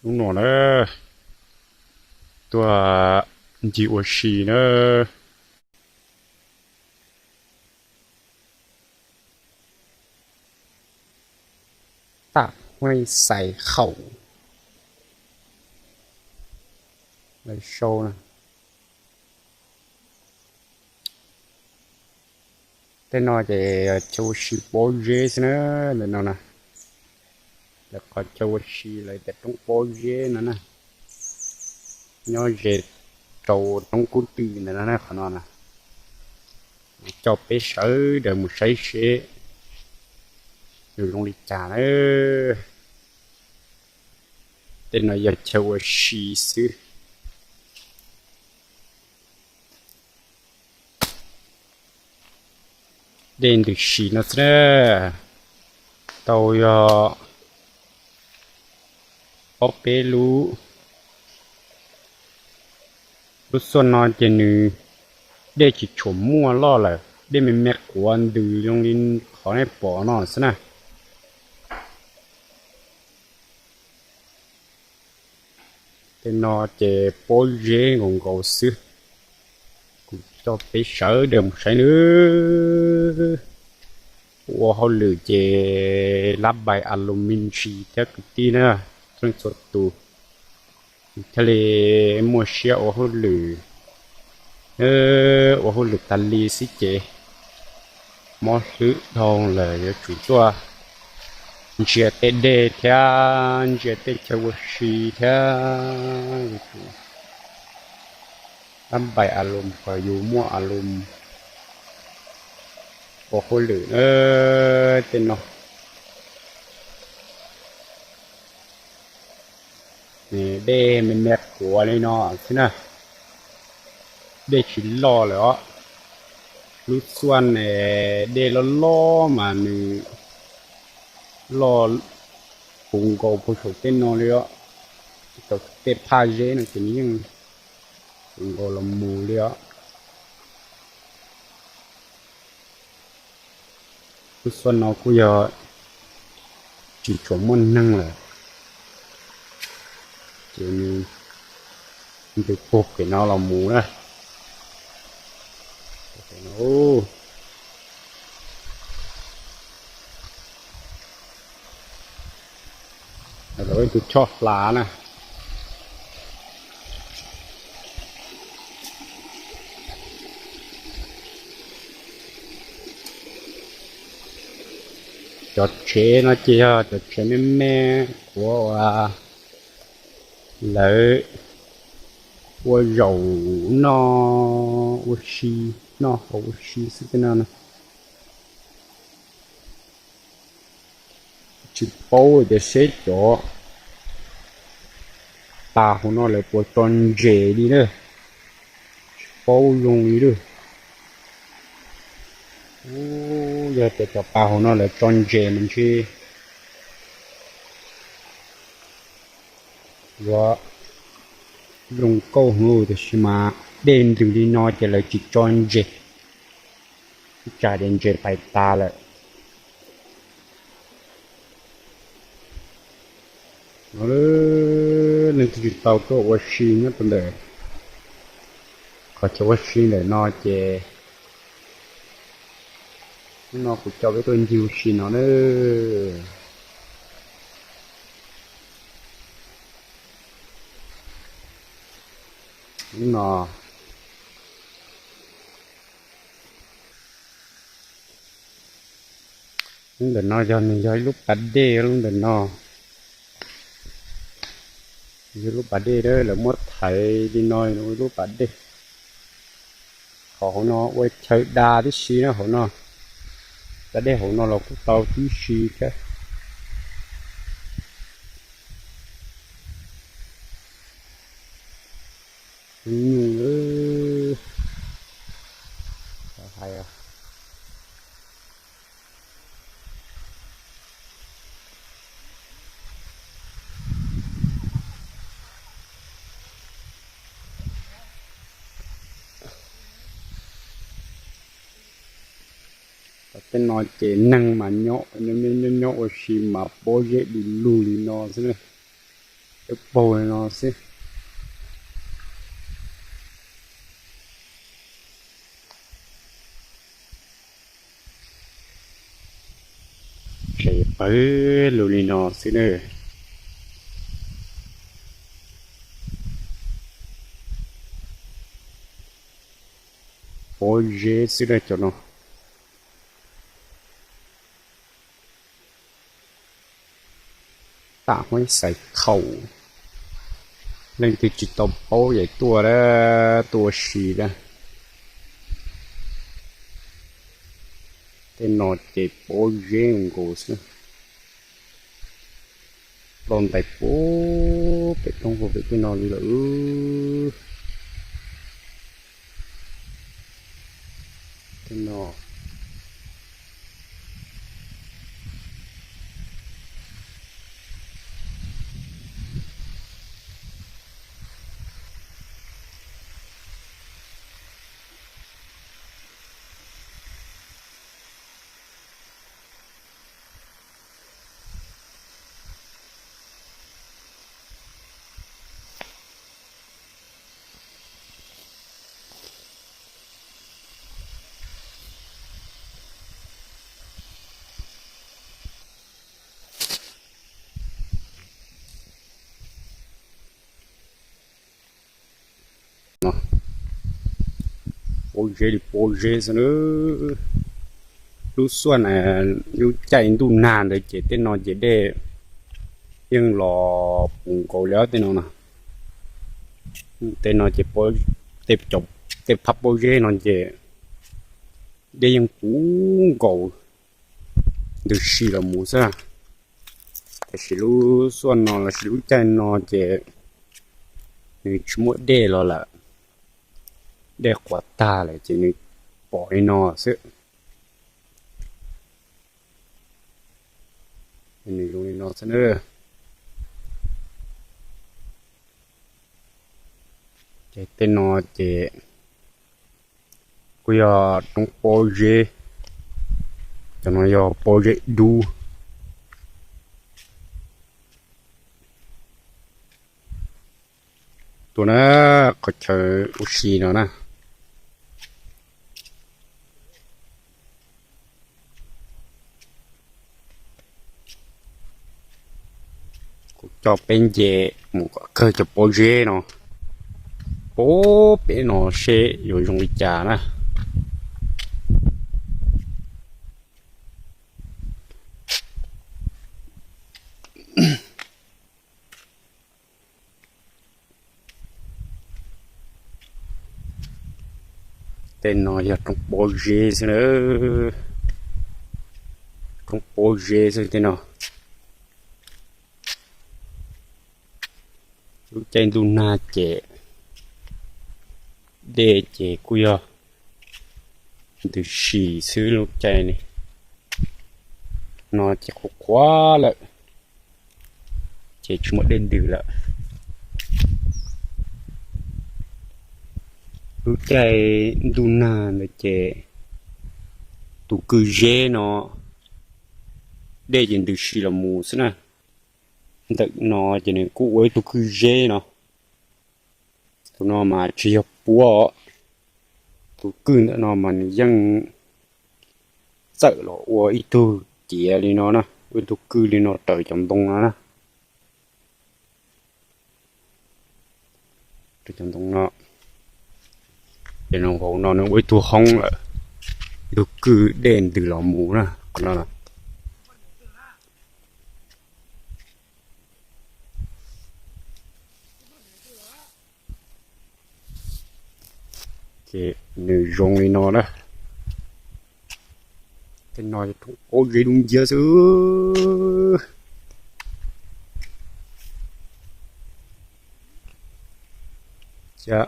Hnub no na, tuaj ncig ua si na. Tam Huaj Xais Khaum, lawv sau na. Tej no ces chaw ua si pob zeb xwb na, ntawm no na. Lawv qhov chaw ua si lawv tias roob pob zeb no na, nyob ze rau roob Kub Twm ntawm no na, qhov no na. Coj peb sawv daws mus saib seb nws zoo li cas na. Tej no yog chaw ua si xwb. Dej ntws si no xwb na, tau yog ob peb lub. Lub xuaj no ces nws dej tsis tshua muaj loj lawm, dej me me quav ntws zoo li qhov nej pom no xwb na. Tej no ces pob zeb nkaus nkaus xwb. Kuv coj peb sawv daws mus saib nawb. Ua hauj lwm ces lab npais a lu mi ntsis thiab kwv tij na, txhua leej txhua tus thiaj li muaj siab ua hauj lwm. Ua hauj lwm tas li xwb ces mob hlwb dhau lawm yuav tsum tuaj ntsia tej dej thiab ntsia tej chaw ua si thiab. Lab npais a lu kom yus muaj a lu ua hauj lwm na. Tej no dej me me quav li no xwb na, dej tsis loj lawm os. Lub xuaj ne dej loj loj mas nws loj puv nkaus puag saum tej no li os. Tau tej phaj zeb no ces nws yeej puv nkaus los mus li os. Lub xuaj no kuj yog tsis tshua muaj neeg lawm, ces nws ntws puag pem no los mus na. Lawv tus choj hla na. Cov tsev no ces yog cov tsev me me, kuv ua lawv ua zaum noj ua si, noj haus ua si xwb tej no na. Tsis paub tias seb cov pas hauv no lawv puas tso ntses li na, tsis paub zoo li lawm. Yog tias cov pas hauv no lawv tso ntses mas ntshe yuav zoo nkauj heev, tiam sis mas dej ntws li no ces lawv tsis tso ntses, ib tsam ces ntses pais tas lawm. Leej twg tsis tau tuaj ua si nyob rau ntawm qhov chaw ua si ntawm no ces hnub no kuv coj peb tuaj ncig ua si no na. Hnub no, lub ntawm no yog nws yog ib lub pas dej, lub ntawm no yog lub pas dej, lawv muab thaiv li no ua lub pas dej. Qhov hauv no ua chaw da tib si na hauv no, pas dej hauv no los kuj tau tib si thiab. Nyuj hais Tej no ces neeg mas nyob nyob nyob ua si mas pob zeb du lug li no xwb na. Paug li no xwb. Tsev pawg lug li no xwb na. Pob zeb xwb na cov no. Tam muab xaiv thaum leej twg tsis tau paub ces tuaj, tuaj ua si na. Tej no ces pob zeb nkaus xwb. Ploj ntais puag pem roob puag pem tej no li lawm. Tej no Pob zeb li pob zeb xwb na. Lub xuaj na, lub caij ntuj nag ntawd ces tej no ces dej yeej los puv nkaus li tej no na. Tej no ces, tej phab pob zeb no ces dej yeej puv nkaus ntws si los mus xwb. Tab sis lub xuaj no lossis lub caij no ces nws tsis muaj dej los lawm, dej qhuav tag lawm ces nws pom li no xwb. Nws zoo li no xwb na. Ces tej no ces kuj yog roob pob zeb, cov no yog pob zeb dub. Tuaj na, qhov chaw ua si no na. Kuv coj peb nce mus kom kawg cov pob zeb no, puag pem no seb yuav zoo li cas na. Tej no yog roob pob zeb xwb na. Roob pob zeb xwb tej no. Lub caij ntuj nag ces dej ces kuj yog ntws si xwb. Lub caij no ces qhuav qhuav lawm, ces tsis muaj dej ntws lawm. Lub caij ntuj nag ntawd ces tus kwj zeb no dej ces ntws si los mus xwb na. Ntawm no ces nws kuj ua ib tug kwj zeb no. Tus no mas tsis yog puab, tus kwj ntawm no mas nws yeej txawm los ua ib tug ciav li no na, ua ib tug kwj li no raws cov ntoo no na. Raws cov ntoo no, ces nkaus no nws ua ib tug hoob lawm, ib tug kwj dej ntws los mus na, qhov no na. Ces nws zoo li no na. Tej no yog roob pob zeb dub nciab xwb. Ces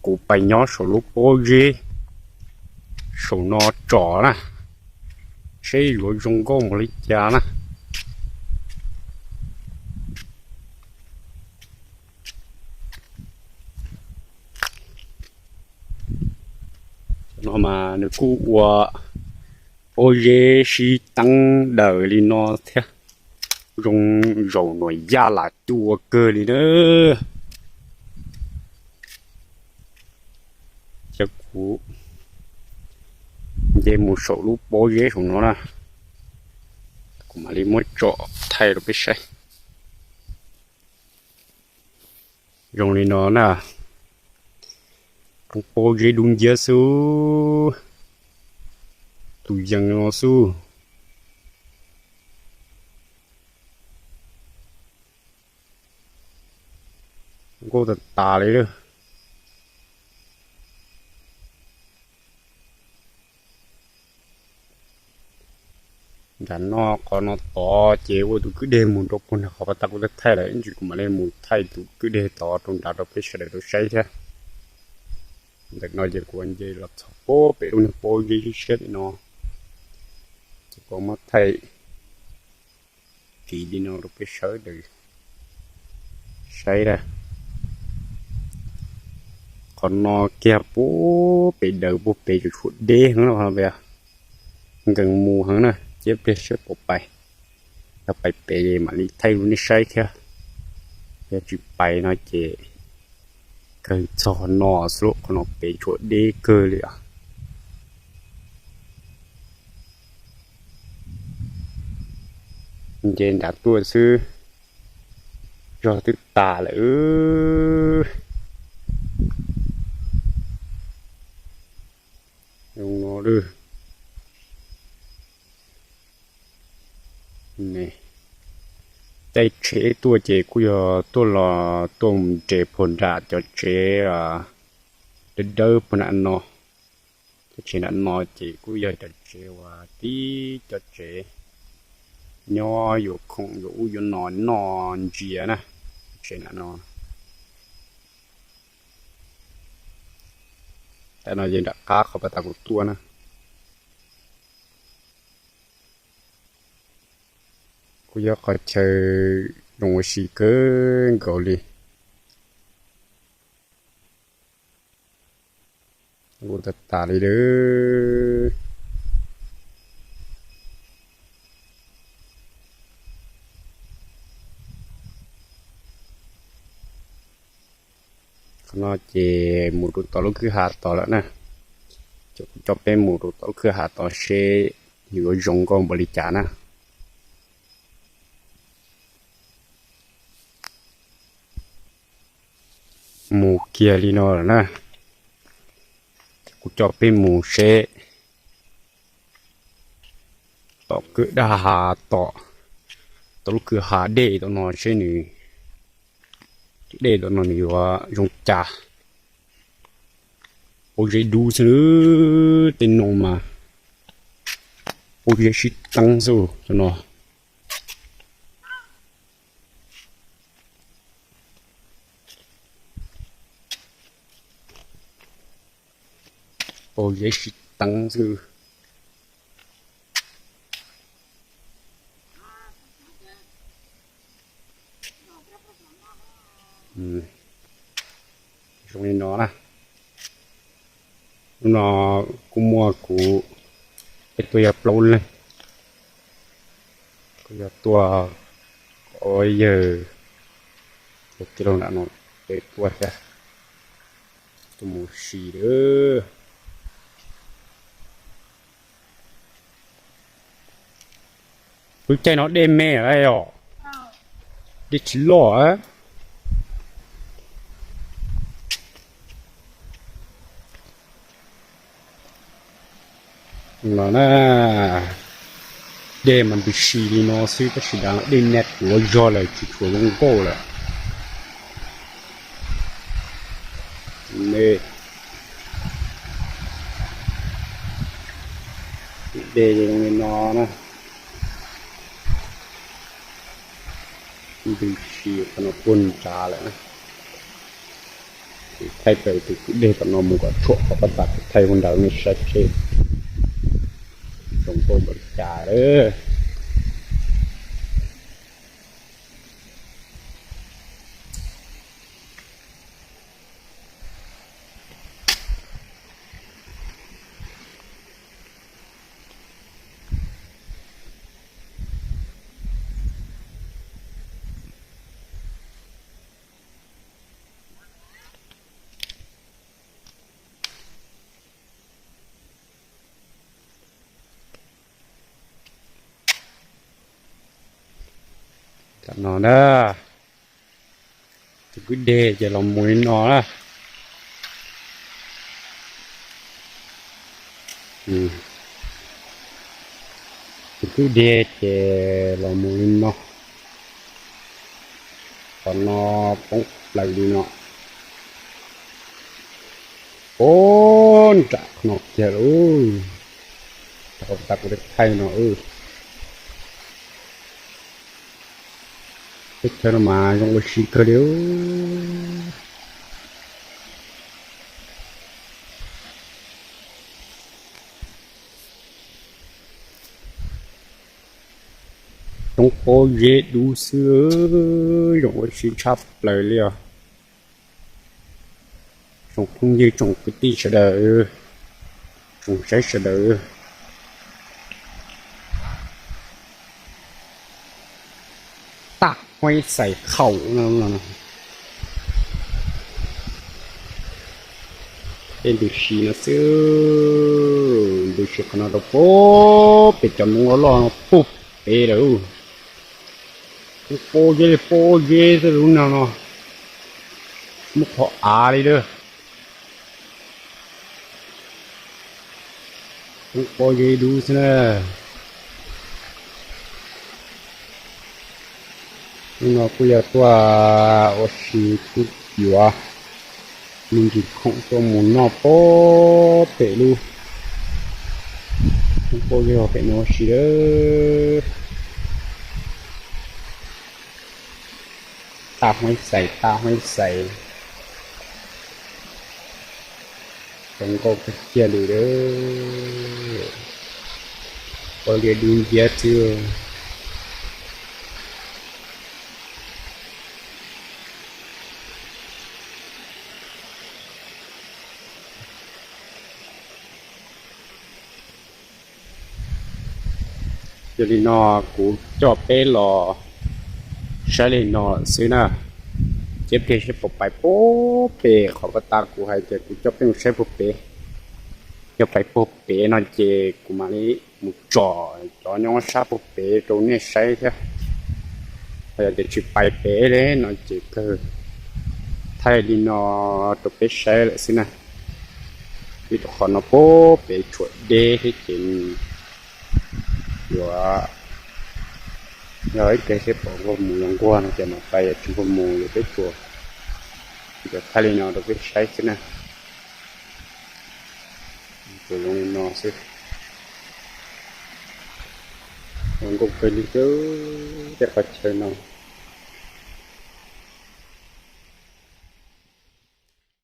kuv pais nyob saum lub pob zeb saum no tso na, seb yuav zoo nkauj npaum li cas na. No mas nws kuj ua pob zeb sib teeb daws li no thiab. Zoo zaum nuam yaj lam cua kawg li na. Ces kuv nce mus saum lub pob zeb saum no na, kuv mam li muab tsom thaij rau peb saib. Zoo li no na, pob zeb dub nciab xwb, tus yees no xwb. Nkauj tas tas li lawm. Nram no qhov no tod ces ua tus kwj deg mus rau puag nram qhov pas tas kuv thaij lawm, ib ntsis kuv mam li mus thaij tus kwj deg tod rau nrad rau peb sawv daws tau saib thiab. Ntawm no ces kuv nce los txog pem lub niag pob zeb siab siab tim no, ces kuv muab thaij kiv li no rau peb sawv daws saib na. Qhov no kiag puag pem daws puag pem tseem tshuav deb heev na, nkees mus heev na, cia pliag seb puas pais. Yog pais pem mam li thaij rau nej saib thiab, yog tsis pais no ces kawg txog no xwb, qhov no pem tshuav deb kawg li os. Nce nrad tuaj xwb, zog twb tas lawm. Zoo no lawm. Caij tsheb tuaj ces kuj yog tuaj los tuaj mus nres puag nram cov tsev dawb dawb puag nram no. Cov tsev nram no ces kuj yog cov tsev uas tib cov tsev nyob yuav khoom yuav ub yuav no noj ntsia na. Tsev nram no, tam no ces nram qab qhov pas tas kuv tuaj na. Kuj yog qhov chaw zoo ua si kawg nkaus li. Ua tas tas li lawm. Qhov no ces mus rau tom lub kwj ha tod lawm na. Ces kuv coj peb mus rau tom lub kwj ha tod seb yuav zoo nkauj npaum li cas na. Mus kiag li no lawm na, kuv coj peb mus seb tom kwj daj hav tom, tom lub kwj ha dej tom no seb nws, dej tom no nws yuav zoo cas. Pob zeb dub xwb, tej no mas pob zeb sib teeb xwb no. Pob zeb sib teeb xwb. Zoo li no na. Hnub no kuj muaj kuv peb tuaj yog plaub leeg, kuj yog tuaj ob yawg, yawg tij laug nram no peb tuaj thiab, tuaj mus si lawm. Lub caij no dej me lawm os, dej tsis loj. No na, dej mas ntws si li no xwb tab sis dav dej nag tuav zog lawm tsis tshua zoo nkauj lawm. Dej zoo li no na. Ntws si qhov no puag nrad lawm. Thaij pem tus kwj deg tom no mus kom tshuam qhov pab tas, thaij ua nrad nej saib seb zoo nkauj npaum li cas lawm. Tam no na, tus kwj deg ces los mus li no na. Tus kwj deg ces los mus li no. Qhov no poob plaws li no. Ub, nram qhov no kiag lauj. Rau qhov tas kuv thaij no. Teb chaws no mas zoo ua si kawg li. Roob pob zeb dub xwb, zoo ua si tshaj plaws li os. Tsoom phooj ywg tsoom kwv tij sawv daws, tsoom saib sawv daws. Taj Huaib Xais Khaum no. Tej ntws si no xwb, ntws si qhov no rau pem cov noob loj loj no puag pem lawm. Pob zeb li pob zeb xwb lub no no, muaj qhov av li lawm. Pob zeb dub xwb na. Hnub no kuj yog tuaj ua si kuj yuav me ntsis khoom tuaj mus noj pob pem lub. Pob zeb pem no ua si lawm. Taj Huaib Xais, Taj Huaib Xais. Zoo nkauj kawg kiag li lawm. Pov lias dub nciab xwb. Yog li no kuv coj peb los saib li no lawm xwb na. Cia pliag seb puas pais puag pem qhov ko taw kuv hais tias kuv coj peb mus saib puag pem. Yog pais puag pem no ces kuv mam li mus tsom cov nyob sab puag pem rau nej saib thiab. Ho yog tias tsis pais pem li no ces kawg thaij li no rau peb saib lawm xwb na. Vim rau qhov no puag pem tshuav deb thiab ces yuav yog ib pliag seb puas nquag mus, yog nquag no ces mam pais, yog tsis nquag mus yuav peb tsuas, tsuas thaij li no rau peb saib xwb na. Tsuas zoo li no xwb. Zoo nkauj kawg li tej qhov chaw no.